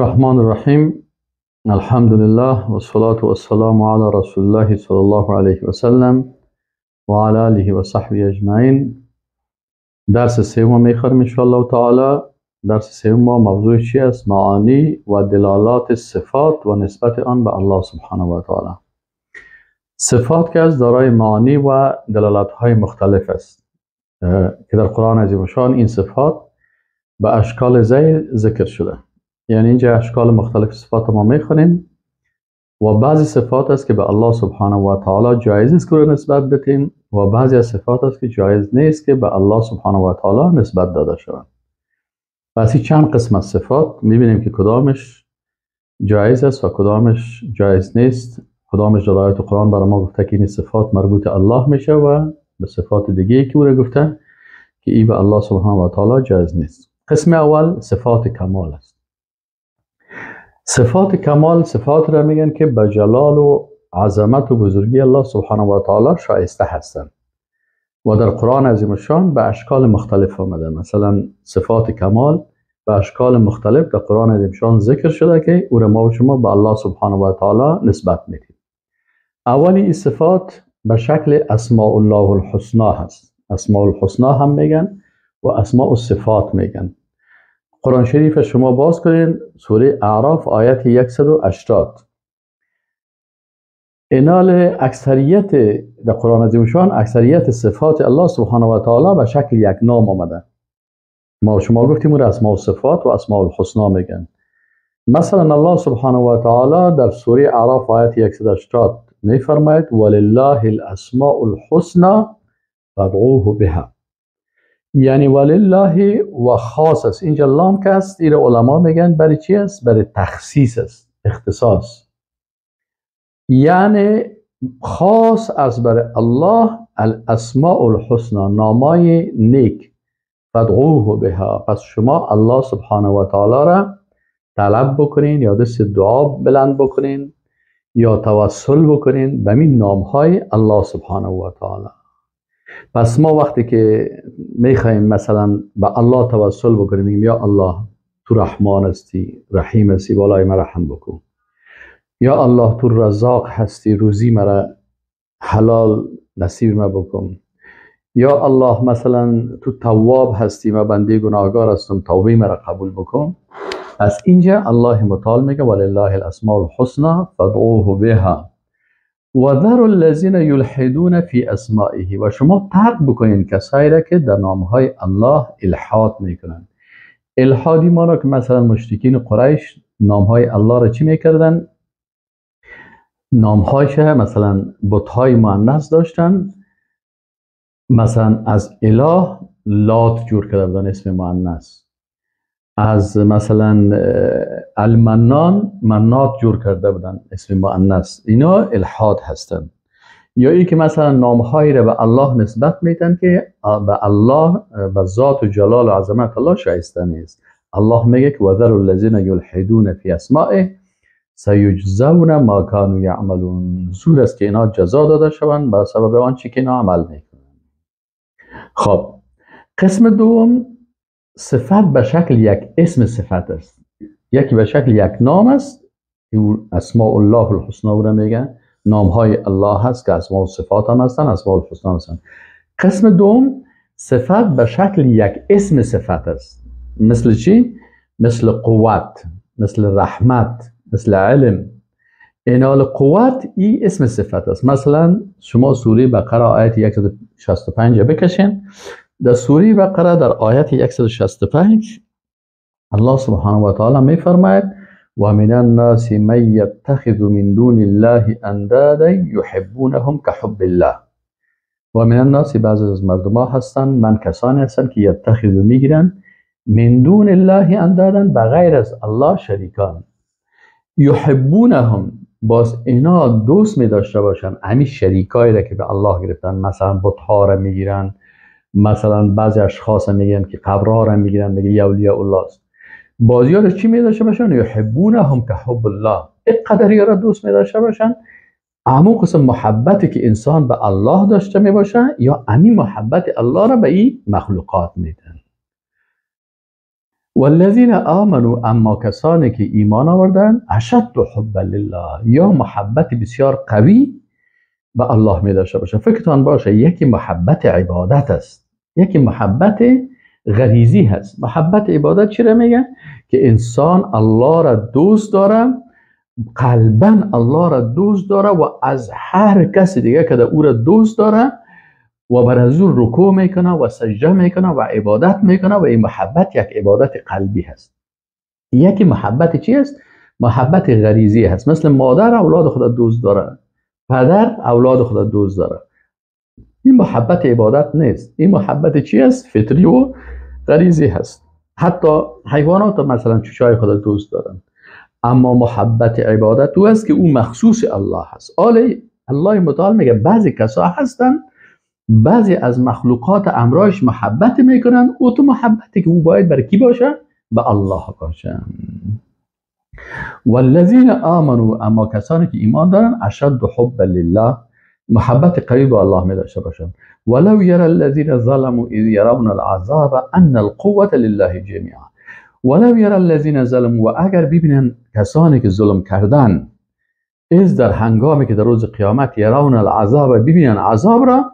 الرحمن الرحیم. الحمدلله و الصلاة و السلام علی رسول الله صلی الله علیه و سلم و علی آله و صحبه اجمعین. درس سوم میخوریم ان شاء الله تعالی. درس سوم ما موضوع چی است؟ معانی و دلالات صفات و نسبت آن به الله سبحانه و تعالی. صفات که از دارای معانی و دلالت های مختلف است که در قرآن عظیم شان این صفات به اشکال ذیل ذکر شده. یعنی اینجا اشکال مختلف صفات ما میخونیم و بعضی صفات است که به الله سبحانه و تعالی جایز است که نسبت بدیم و بعضی از صفات است که جایز نیست که به الله سبحانه و تعالی نسبت داده شوند. پس چند قسم از صفات میبینیم که کدامش جایز است و کدامش جایز نیست، کدامش در آیات قرآن برای ما گفته که این صفات مربوط الله میشه و به صفات دیگه که او را گفته که ای به الله سبحانه و تعالی جایز نیست. قسم اول صفات کمال است. صفات کمال صفات را میگن که به جلال و عظمت و بزرگی الله سبحانه و تعالی شایسته هستند و در قرآن عظیم الشان به اشکال مختلف آمده. مثلا صفات کمال به اشکال مختلف در قرآن عظیم الشان ذکر شده که او را ما و شما به الله سبحانه و تعالی نسبت میدیم. اولی این صفات به شکل اسماء الله الحسنا هست. اسماء الحسنا هم میگن و اسماء الصفات میگن. قرآن شریف شما باز کنین سوره اعراف آیت 180. اینال اکثریت در قرآن عظیم شان اکثریت صفات الله سبحانه و تعالی به شکل یک نام آمده. ما شما گفتیم اون اسماء الصفات و اسماء الحسنا میگن. مثلا الله سبحانه و تعالی در سوره اعراف آیت 180 میفرماید ولله الاسماء الحسنا فادعوه بها. یعنی ولله و خاص است. اینجا لام که است ایره علما میگن برای چی است؟ برای تخصیص است، اختصاص. یعنی خاص است برای الله الاسماء الحسنا، نامای نیک، فادعوه بها. پس شما الله سبحانه و تعالی را طلب بکنین یا دست دعا بلند بکنین یا توسل بکنین به این نامهای الله سبحانه و تعالی. پس ما وقتی که میخوایم مثلا به الله توسل بکنیم میگیم یا الله تو رحمان هستی، رحیم هستی، بالای مرا رحم بکن. یا الله تو رزاق هستی، روزی مرا حلال نصیب ما بکن. یا الله مثلا تو تواب هستی، ما بنده گناهگار هستم، توبه مرا قبول بکن. پس اینجا الله متعال میگه ولله الاسماء الحسنا فادعوه بها و ذروا الذین یلحدون فی اسمائه. و شما ترک بکنین کسایی را که در نامهای الله الحاد میکنن. الحادی ما را که مثلا مشرکین قریش نامهای الله را چی میکردن؟ نامهایش مثلا بتهای مؤنث داشتن، مثلا از اله لات جور کرده بودن اسم مؤنث، از مثلا المنان منات جور کرده بودن اسم مؤنث. اینا الحاد هستند. یا ای که مثلا نامهایی را به الله نسبت میدن که به الله، به ذات و جلال و عظمت الله شایسته نیست. الله میگه که وذروا الذین یلحدون فی اسمائه سیجزون ما کانوا یعملون. زود است که اینا جزا داده شوند به سبب آنچه که اینا عمل میکنند. خب قسم دوم صفت به شکل یک اسم صفت است. یکی به شکل یک نام است، اسماء الله الحسنا را میگن، نامهای الله هست که اسماء الصفات هم هستن، اسماء الحسنا هستن. قسم دوم صفت به شکل یک اسم صفت است. مثل چی؟ مثل قوت، مثل رحمت، مثل علم. اینال قوت ای اسم صفت است. مثلا شما سوره بقره آیت 165 بکشین. در سوره بقره در آیت 165 الله سبحانه و تعالی میفرماید و من الناس من یتخذ من دون الله اندادا یحبونهم کحب الله. و من الناس بعضی از مردم ها هستن، من کسانی هستن که یتخذ میگیرن من دون الله اندادا بغیر از الله شریکان، یحبونهم باز اینا دوست می داشته باشن همین شریکایی را که به الله گرفتن. مثلا بت‌ها را میگیرن، مثلا بعضی اشخاص میگن که قبرها را میگیرن، میگه یا اولیاء الله است. بازی ها چی می داشته باشن؟ یحبونهم کحب الله. اینقدر یارا دوست می داشته باشن، امو قسم محبتی که انسان به الله داشته می باشه یا امی محبت الله را به این مخلوقات میدن. والذین آمنوا، اما کسانی که ایمان آوردن، اشد حبا لله، یا محبت بسیار قوی به الله می داشته باشه. فکرتان باشه یکی محبت عبادت است، یکی محبت غریزی هست. محبت عبادت چی را میگه؟ که انسان الله را دوست داره، قلبا الله را دوست داره و از هر کس دیگه که او را دوست داره و بر از او رکوع میکنه و سجده میکنه و عبادت میکنه و این محبت یک عبادت قلبی هست. یکی محبت چی است؟ محبت غریزی هست. مثل مادر اولاد خود دوست داره، پدر اولاد خود دوست داره. این محبت عبادت نیست، این محبت چی است؟ فطری و غریزی هست. حتی حیوانات مثلا چوچای خود دوست دارن. اما محبت عبادت او است که او مخصوص الله هست. آله الله متعال میگه بعضی کسا هستن بعضی از مخلوقات امرایش محبت میکنن، او تو محبتی که او باید بر کی باشه؟ به الله باشه. والذین آمنوا، اما کسانی که ایمان دارن، اشد حبا لله، محبت قوی به الله می داشته باشن. ولو یری الذین ظلموا اذ یرون العذاب ان القوة لله جمیعا. ولو یری الذین ظلموا، و اگر ببینن کسانی که ظلم کردن، از در هنگامی که در روز قیامت یرون العذاب، ببینن عذاب را،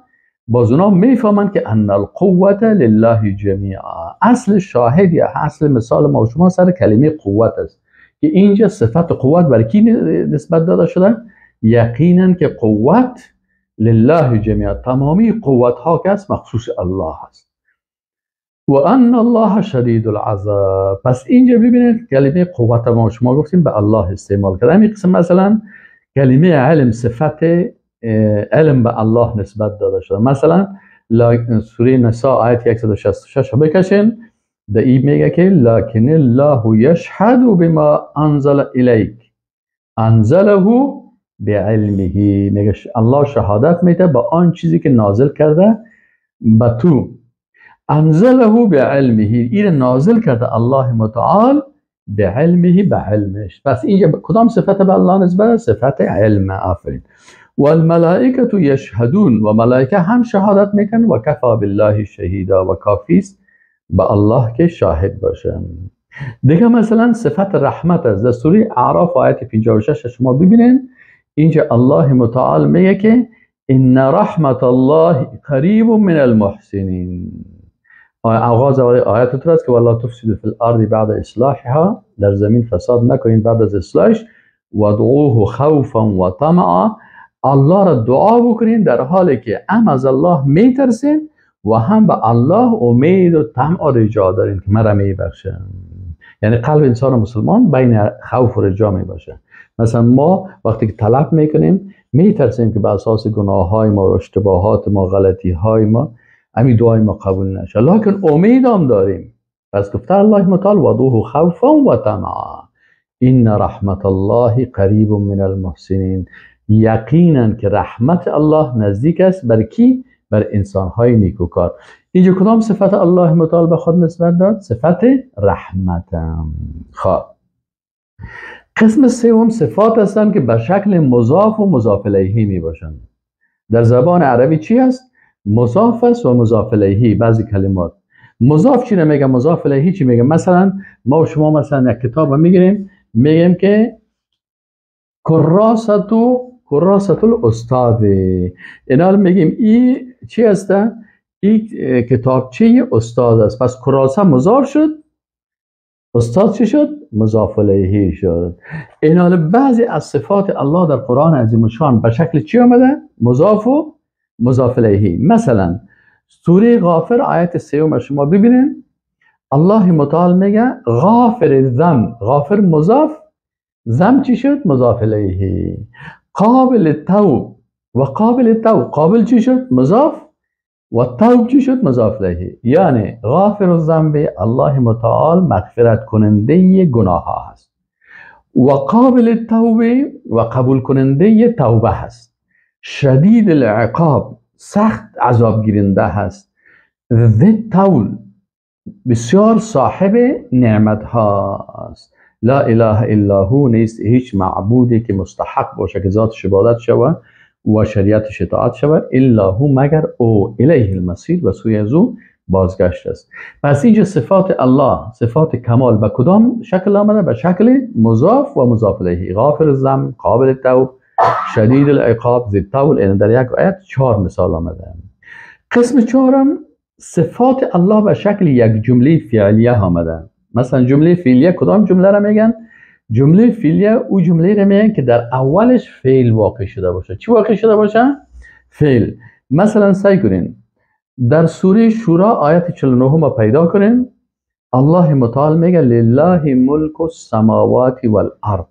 باز اونا میفهمند که ان القوة لله جمیعا. اصل شاهد یا اصل مثال ما و شما سر کلمه قوت است که اینجا صفت قوت بر کی نسبت داده شده؟ یقینا که قوت لله جمیعا، تمامی قوت ها که است مخصوص الله است. و ان الله شدید العذاب. پس اینجا ببینید کلمه قوت ما شما گفتیم به الله استعمال کرده. همین قسم مثلا کلمه علم، صفت علم به الله نسبت داده شده. مثلا سوره نساء آیت 166 بکشین، در این میگه که لکن الله یشهد بما انزل الیک انزله بعلمه. میگه الله شهادت میده با آن چیزی که نازل کرده به تو. انزله بعلمه، این نازل کرده الله متعال بعلمه، به علمش. پس اینجا کدام صفت به الله نسبت؟ صفت علم. آفرین. والملائکه یشهدون، و ملائکه هم شهادت میکنن. و کفا بالله شهیدا، و کافی است به الله که شاهد باشه. دیگه مثلا صفت رحمت است. در سوره اعراف آیت 56 شما ببینین، اینجا الله متعال میگه که ان رحمت الله قریب من المحسنین. آغاز آیت تو است که والله تفسد فی الارض بعد اصلاحها، در زمین فساد نکنین بعد از اصلاحش. وادعوه خوفا و طمعا، الله را دعا بکنین در حالی که هم از الله میترسین و هم به الله امید و طمع و رجا دارین که مرا میبخشه. یعنی قلب انسان مسلمان بین خوف و رجا میباشه. مثلا ما وقتی که طلب میکنیم میترسیم که به اساس گناه های ما و اشتباهات ما، غلطی های ما، همین دعای ما قبول نشه، لکن امید هم داریم. پس گفته الله متعال وادعوه خوفا و طمعا ان رحمت الله قریب من المحسنین. یقینا که رحمت الله نزدیک است بر کی؟ بر انسان‌های نیکوکار. اینجا کدام صفت الله متعال به خود نسبت داد؟ صفت رحمت. خب قسم سوم صفات هستند که به شکل مضاف و مضاف الیه می باشند. در زبان عربی چی است؟ مضاف است و مضاف الیه. بعضی کلمات مضاف چی میگه، مضاف الیه چی میگه؟ مثلا ما و شما مثلا یک کتاب میگیریم، میگیم که کراست الاستاد. اینا میگیم ای چی هست؟ ای کتابچه استاد است. پس کراسه مضاف شد، استاد چی شد؟ مضاف الیه شد. اینا بعضی از صفات الله در قرآن عظیم الشان به شکل چی آمده؟ مضاف و مضاف الیه. مثلا سوره غافر آیت 3 شما ببینین، الله متعال میگه غافر الذنب، غافر مضاف، ذنب چی شد؟ مضاف الیه. قابل توب و قابل توب، قابل چی شد؟ مضاف، و توب چی شد؟ مضاف الیه. یعنی غافر الذنب الله متعال مغفرت کننده گناه ها هست، و قابل توبه و قبول کننده توبه هست، شدید العقاب سخت عذاب گیرنده هست، ذی طول بسیار صاحب نعمت هاست. لا اله الا هو، نیست هیچ معبودی که مستحق باشه که ذاتش عبادت شود و شریعتش اطاعت شود، الا هو مگر او، الیه المصیر و سوی از او بازگشت است. پس اینجا صفات الله، صفات کمال به کدام شکل آمده؟ به شکل مضاف و مضاف الیه. غافر الذنب، قابل التوب، شدید العقاب، ذی الطول. این در یک آیت 4 مثال آمده. قسم چهارم صفات الله به شکل یک جمله فعلیه آمده. مثلا جمله فعلیه کدام جمله را میگن؟ جمله فعلیه او جمله را میگن که در اولش فعل واقع شده باشه. چی واقع شده باشه؟ فعل. مثلا سعی کنین در سوره شورا آیت 49 ما پیدا کنین. الله متعال میگه لله ملک السماوات والارض.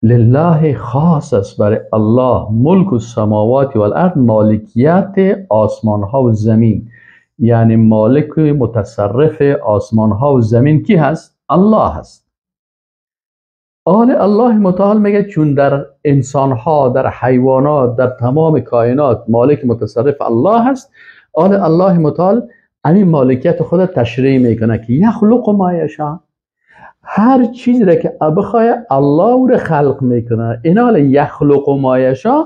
لله خاص است برای الله ملک السماوات والارض، مالکیت آسمان ها و زمین. یعنی مالک متصرف آسمان ها و زمین کی هست؟ الله هست. آل الله متعال میگه چون در انسان ها، در حیوانات، در تمام کائنات مالک متصرف الله هست، آل الله متعال همین مالکیت خود تشریح میکنه که یخلق ما یشاء، هر چیزی را که بخواه الله او را خلق میکنه. این حال یخلق ما یشاء،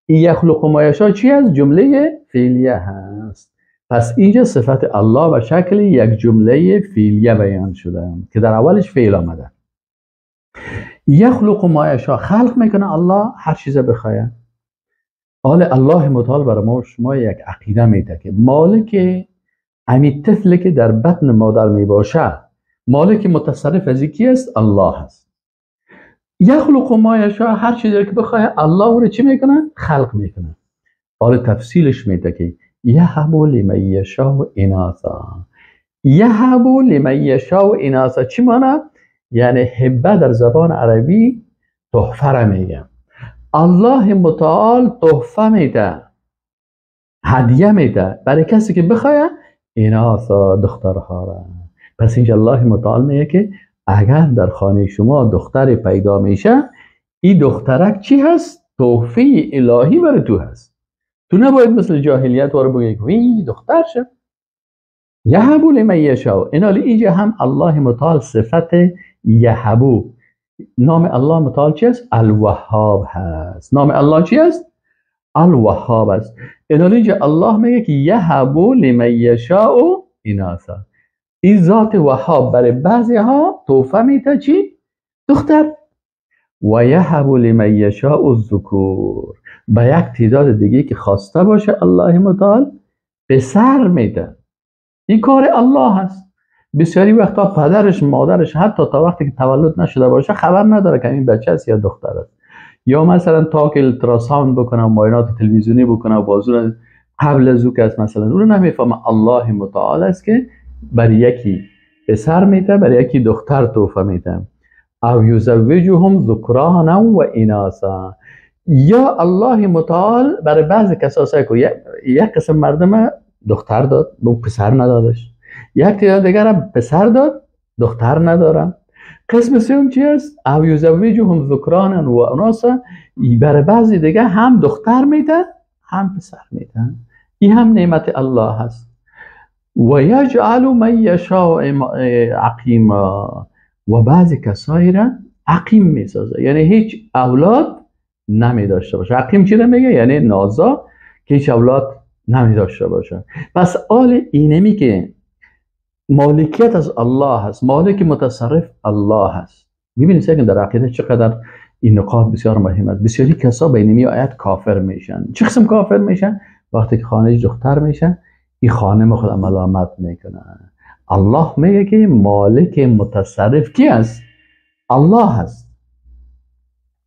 یخلق ما یشاء چی هست؟ جمله فعلیه هست. پس اینجا صفت الله به شکل یک جمله فعلیه بیان شده که در اولش فعل آمده. یخلق ما یشاء، خلق میکنه الله هر چیز بخواه. حال الله متعال برای ما شما یک عقیده میده که مالک همین طفلی که در بطن مادر میباشه، مالک متصرف از کی است؟ الله است. یخلق ما یشاء، هر چیزی که بخواه الله او رو چی میکنه؟ خلق میکنه. حال تفصیلش میده که یهب لمن یشاء اناثا. یهب لمن یشاء اناثا چی معنی؟ یعنی هبه در زبان عربی تحفه را میگه. الله متعال تحفه میده، هدیه میده برای کسی که بخواه اناثا، دخترها را. پس اینجا الله متعال میگه که اگر در خانه شما دختر پیدا میشه، این دخترک چی هست؟ تحفه الهی برای تو هست. تو نباید مثل جاهلیت وارد بگی که وی دختر شد. یهب لمن یشاء. اینالی اینجا هم الله متعال صفت یهبو، نام الله متعال چی است؟ الوهاب هست. نام الله چی است؟ الوهاب است. اینالی اینجا الله میگه که یهبو لمن یشاء اناثا. این ذات وهاب برای بعضی ها تحفه میده چی؟ دختر. و یهب لمن یشاء الذکور، به یک تعداد دیگه که خواسته باشه الله متعال پسر میده. این کار الله هست. بسیاری وقتا پدرش مادرش حتی تا وقتی که تولد نشده باشه خبر نداره که این بچه است یا دختر است. یا مثلا تا که ultrasound بکنه، معاینات تلویزیونی بکنه و بازو قبل از او که است مثلا اون رو نمیفهمه. الله متعال است که بر یکی پسر میده، بر یکی دختر تحفه میده. او یزوجهم ذکرانا و اناثا. یا الله متعال برای بعضی کسا که یک قسم مردم دختر داد به پسر ندادش، یک تعداد دیگر پسر داد دختر ندارم. قسم سوم چی است؟ او یزوجهم ذکرانا و اناثا، برای بعضی دیگه هم دختر میده هم پسر میده. این هم نعمت الله هست. و یجعل من یشاء عقیما، و بعضی کسایی را عقیم میسازه، یعنی هیچ اولاد نمی داشته باشه. عقیم چی را میگه؟ یعنی نازا که هیچ اولاد نمی داشته باشه. پس آل اینمی که مالکیت از الله هست، مالک متصرف الله هست. میبینید که در عقیده چقدر این نقاط بسیار مهم است. بسیاری کسا به اینمی آیت کافر میشن. چه قسم کافر میشن؟ وقتی که خانه دختر میشن، این خانم خود ملامت میکنه. الله میگه که مالک متصرف کی است؟ الله هست.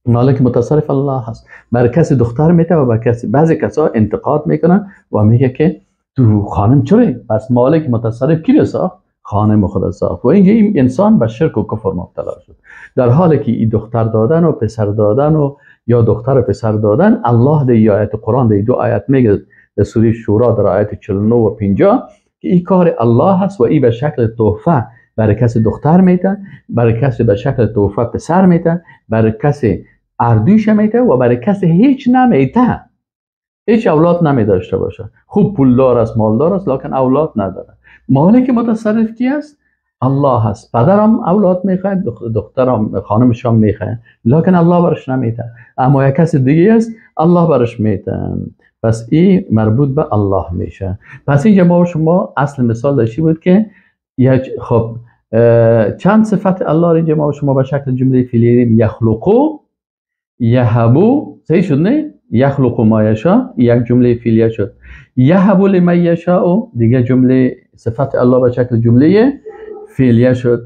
مالک متصرف الله هست. بر کسی دختر میده و بر کسی، بعضی کسا انتقاد میکنن و میگه که تو خانم چرا؟ پس مالک متصرف کی ساخت؟ خانم خدا ساخت. و اینجا این انسان به شرک و کفر مبتلا شد، در حالی که این دختر دادن و پسر دادن و یا دختر و پسر دادن، الله در آیت قرآن در دو آیت میگه در سوره شورا در آیت 49 و 50 که این کار الله هست و این به شکل تحفه برای کسی دختر میده، برای کسی به شکل تحفه پسر میده، برای کسی اردوش میده و برای کسی هیچ نمیده، هیچ اولاد نمی داشته باشه. خوب پولدار است، مالدار است، لکن اولاد نداره. مالک متصرف کی است؟ الله هست. پدرم اولاد میخواد، دخترم خانمش هم میخواد، لکن الله برش نمیده. اما یک کس دیگه است، الله برش میده. پس این مربوط به الله میشه. پس اینجا ما و شما اصل مثال داشتی بود که خب چند صفت الله رو اینجا ما و شما به شکل جمله فعلی داریم. یخلقو، یهبو، صحیح شد نه؟ یخلق ما یشاء یک جمله فعلیه شد. یهب لمن یشاء دیگه جمله صفت الله به شکل جمله فعلیه شد.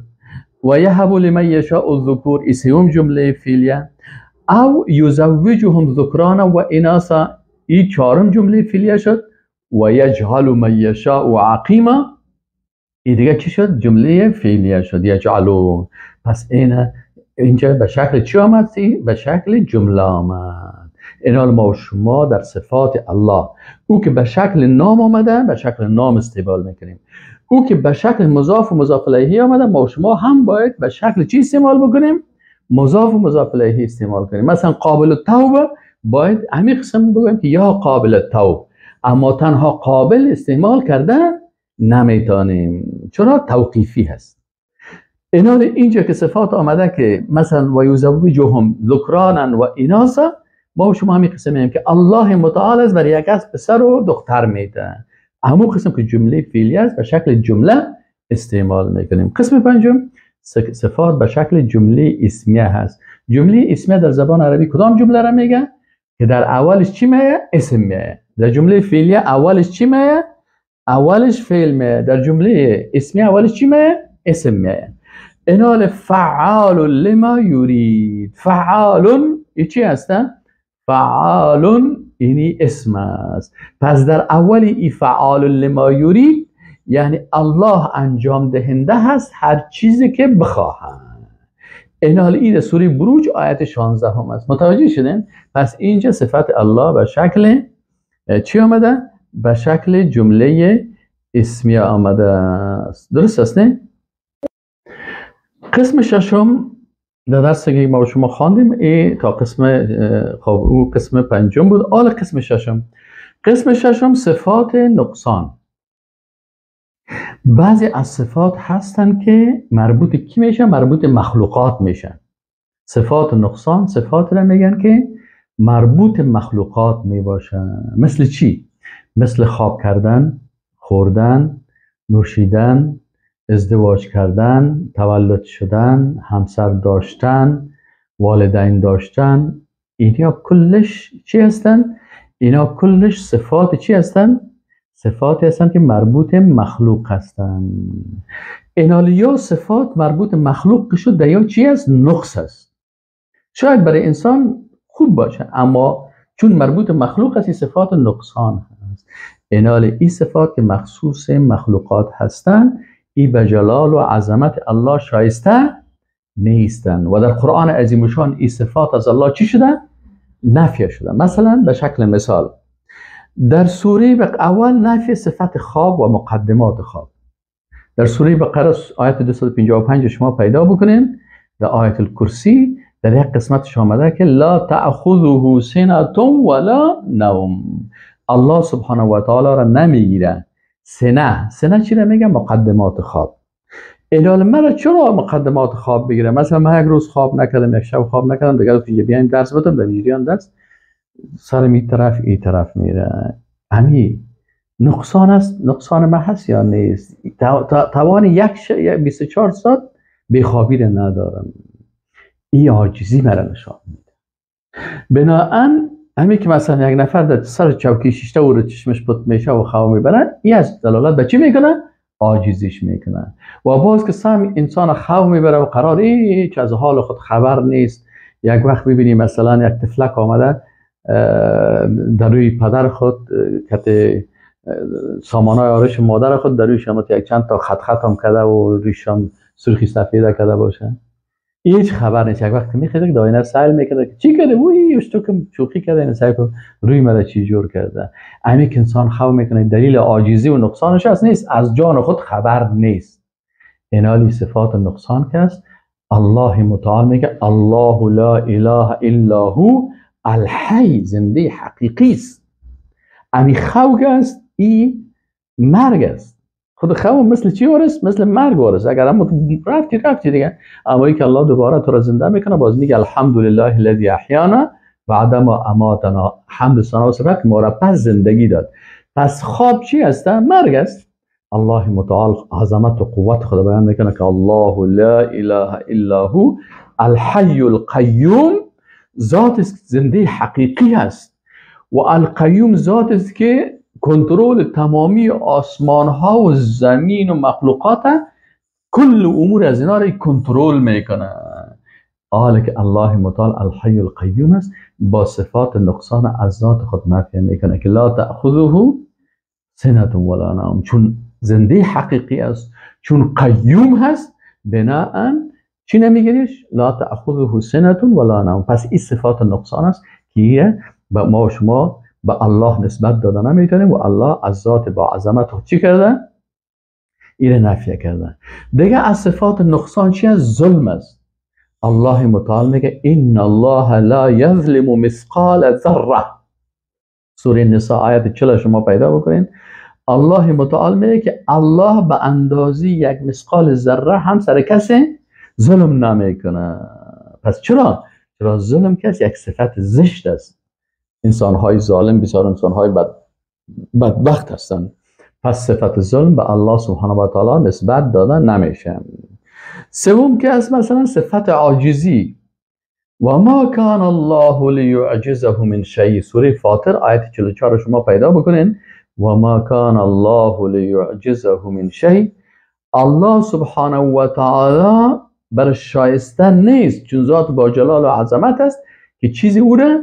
و یهب لمن یشاء الذکور ای سوم جمله فعلیه. او یزوجهم ذکرانا و اناثا ای چهارم جمله فعلیه شد. و یجعل من یشاء عقیما ای دیگه چی شد؟ جمله فعلیه شد، یجعلون. پس این اینجا به شکل چی آمد؟ به شکل جمله آمد. اینا ما و شما در صفات الله او که به شکل نام آمده به شکل نام استقبال میکنیم، او که به شکل مضاف و مضاف الیه آمده ما و شما هم باید به شکل چی استعمال بکنیم؟ مضاف و مضاف الیه استعمال کنیم. مثلا قابل التوبه باید همین قسم بگویم که یا قابل التوب، اما تنها قابل استعمال کرده نمیتونیم، چرا؟ توقیفی هست. اینا اینجا که صفات آمده که مثلا و یزوجهم ذکرانا و اناثا، ما و شما همین قسم میگیم که الله متعال است برای یک از پسر و دختر میده. همون قسم که جمله فعلی است به شکل جمله استعمال میکنیم. قسم پنجم صفات به شکل جمله اسمیه هست. جمله اسمیه در زبان عربی کدام جمله را میگه؟ که در اولش چی میه؟ اسم میه. در جمله فعلیه اولش چی میه؟ اولش فعل میه. در جمله اسمیه اولش چی میه؟ اسم میه. اینال فعال لما یرید. فعال چی هستن؟ فعال اینی اسم است. پس در اول ای فعال لما یرید یعنی الله انجام دهنده هست هر چیزی که بخواهد. اینال این در سوره بروج آیت 16 هم است. متوجه شدین؟ پس اینجا صفت الله به شکل چی آمده؟ به شکل جمله اسمیه آمده است. درست است نه؟ قسم ششم در درس که ما شما خواندیم ای تا قسم خب او قسم پنجم بود. آل قسم ششم، قسم ششم صفات نقصان. بعضی از صفات هستن که مربوط کی میشن؟ مربوط مخلوقات میشن. صفات نقصان صفات را میگن که مربوط مخلوقات میباشن. مثل چی؟ مثل خواب کردن، خوردن، نوشیدن، ازدواج کردن، تولد شدن، همسر داشتن، والدین داشتن. اینا کلش چی هستن؟ اینا کلش صفات چی هستن؟ صفاتی هستن که مربوط مخلوق هستن. اینا یا صفات مربوط مخلوق که شد یا چی هست؟ نقص است. شاید برای انسان خوب باشه اما چون مربوط مخلوق است این صفات نقصان هست. اینا این صفات که مخصوص مخلوقات هستن ای به جلال و عظمت الله شایسته نیستن و در قرآن عظیم شان این صفات از الله چی شده؟ نفی شده. مثلا به شکل مثال در سوره اول نفی صفت خواب و مقدمات خواب. در سوره بقره آیت 255 شما پیدا بکنین، در آیت الکرسی در یک قسمتش آمده که لا تأخذه سنة ولا نوم. الله سبحانه و تعالی را نمیگیره. سنه، سنه چی را میگه؟ مقدمات خواب. اینال مرا چرا مقدمات خواب بگیره؟ مثلا من یک روز خواب نکردم، یک شب خواب نکردم، دیگه که بیایم درس بدم در جریان درس سر می طرف ای طرف میره. امی نقصان است، نقصان من هست یا نیست؟ توان یک 24 ساعت بیخوابی را ندارم. این عاجزی مرا نشان میده. بناهن همین که مثلا یک نفر در سر چوکی شیشته و رو چشمش پت میشه و خواب میبرن، این از دلالت به چی میکنه؟ عاجزیش میکنه. و باز که سم انسان خواب میبره و قرار هیچ از حال خود خبر نیست. یک وقت میبینی مثلا یک طفلک آمده در روی پدر خود که سامانای آرش مادر خود در رویش هم یک چند تا خط خط هم کرده و رویش هم سرخی سفیده کرده باشه، هیچ خبر نیست. یک وقت میخیزه که داینه سیل میکنه که چی کرده؟ وی اشتو که شوخی کرده، این سیل روی مرا چی جور کرده. همین که انسان خواب میکنه دلیل عاجزی و نقصانش هست نیست، از جان خود خبر نیست. اینالی صفات نقصان که است. الله متعال میگه الله لا اله الا هو الحی، زنده حقیقی است. امی خواب است، ای مرگ است. خود خواب مثل چی وارث؟ مثل مرگ وارث. اگر اما رفتی رفتی دیگه. اما ای که الله دوباره تو را زنده میکنه، باز میگه الحمدلله الذی احیانا بعد ما اماتنا، حمد ثنا و صفت ما را پس زندگی داد. پس خواب چی است؟ مرگ است. الله متعال عظمت و قوت خدا بیان میکنه که الله لا اله الا هو الحی القیوم، ذات زنده حقیقی است و القیوم ذات است که کنترل تمامی آسمان ها و زمین و مخلوقات، کل امور از اینا را کنترل میکنه. حالا که الله متعال الحی القیوم است، با صفات نقصان از ذات خود نفی میکنه که لا تأخذه سنة ولا نوم. چون زنده حقیقی است، چون قیوم هست، بناءً چی نمیگیریش؟ لا تأخذه سنة ولا نوم. پس این صفات نقصان است که ما و شما به الله نسبت داده نمیتونیم و الله از ذات با عظمت خود چی کرده؟ این نفی کرده. دیگه از صفات نقصان چی است؟ ظلم است. الله متعال میگه ان الله لا یظلم مثقال ذره. سوره نساء آیت 40 شما پیدا بکنین. الله متعال میگه که الله به اندازه یک مثقال ذره هم سر کسی ظلم نمیکنه. پس چرا؟ چرا ظلم کس یک صفت زشت است. انسانهای ظالم بسیار انسانهای بدبخت هستند. پس صفت ظلم به الله سبحانه و تعالی نسبت داده نمیشه. سوم که از مثلا صفت عاجزی، و ما کان الله لیعجزه من شیء. سوره فاطر آیت 44 شما پیدا بکنین. و ما کان الله لیعجزه من شیء. الله سبحانه و تعالی بر شایسته نیست، چون ذات با جلال و عظمت است که چیزی او را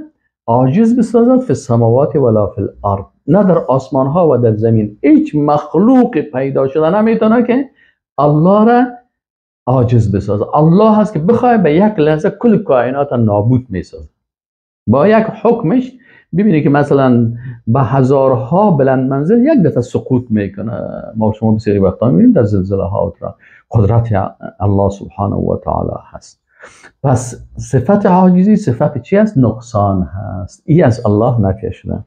عاجز بسازد. فی السماوات ولا فی الارض، نه در آسمان ها و در زمین هیچ مخلوق پیدا شده نمیتونه که الله را عاجز بسازه. الله هست که بخواه به یک لحظه کل کائنات نابود میسازه با یک حکمش. ببینید که مثلا به هزارها بلند منزل یک دفعه سقوط میکنه. ما شما بسیاری وقتا میبینیم در زلزله ها قدرت الله سبحانه و تعالی هست. پس صفت عاجزی صفت چی است؟ نقصان هست. ای از الله نفی شده.